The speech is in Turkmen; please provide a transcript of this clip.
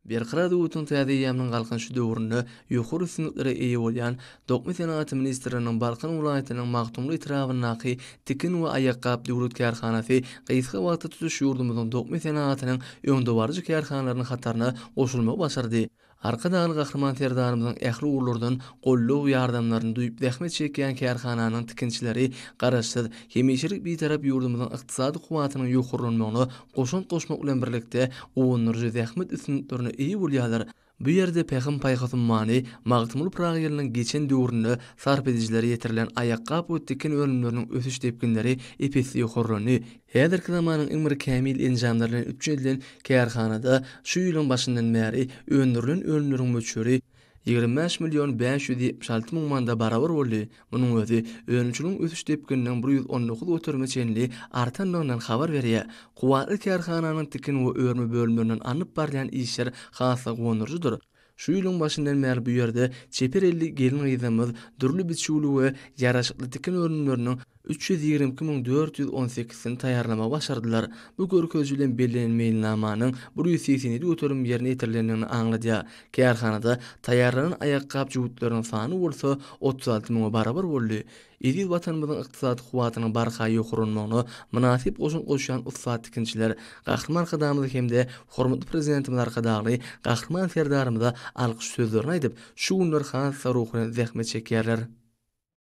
Berkarar döwletiň täze eýýamynyň Galkynyşy döwründe ýokary üstünliklere eýe bolýan Dokma senagaty ministrliginiň Balkan welaýatynyň Magtymguly etrabyndaky tikin we aýakgap döwlet kärhanasy gysga wagtda tutuş ýurdumyzyň dokma senagatynyň öňdebaryjy kärhanalarynyň hataryna goşulmagy başardy. Arkadagly Gahryman Serdarymyzyň ähli ugurlardan goldaw-ýardamlaryny duýup zähmet çekýän kärhananyň tikinçileri Garaşsyz, hemişelik Bitarap ýurdumyzyň ykdysady kuwwatynyň ýokarlanmagyna goşant goşmak bilen birlikde, guwandyryjy zähmet üstünliklerine eýe bolýarlar. Bu ýerde Pähim-paýhas ummany Magtymguly Pyragy ýylynyň geçen döwründe sarp edijilere ýetirilen aýakgap we tikin önümleriniň ösüş depginleri ep-esli ýokarlandy. Häzirki zamanyň iň bir kämil enjamlary bilen üpjün edilen kärhanada şu ýylyň başyndan bäri öndürilen önümleriň möçberi 25 million 576 müň manada barabar boldy. Munuň özi önümçiligiň ösüş depgininiň 119 göterime çenli artandygyndan habar berýär. Kuwwatly kärhananyň tikin we örme bölümlerinden alnyp barylýan işler has-da guwandyryjydyr. Şu ýylyň başyndan bäri bu ýerde çeper elli gelin-gyzlarymyz dürli biçüwli we ýaraşykly tikin önümleriniň 322 418-sini taýýarlamagy başardylar. Bu görkeziji bilen bellenen meýilnamanyň 187 göterim ýerine ýetirilendigini aňladýar. Kärhanada taýýarlanan aýakgap jübütleriniň sany bolsa 36 müňe barabar boldy. Eziz Watanymyzyň ykdysady kuwwatynyň barha ýokarlanmagyna mynasyp goşant goşýan ussat tikinçiler Gahryman Arkadagymyza hem-de hormatly Prezidentimiz Arkadagly Gahryman Serdarymyza alkyş sözlerini aýdyp, şu günler has-da ruhubelent zähmet çekýärler.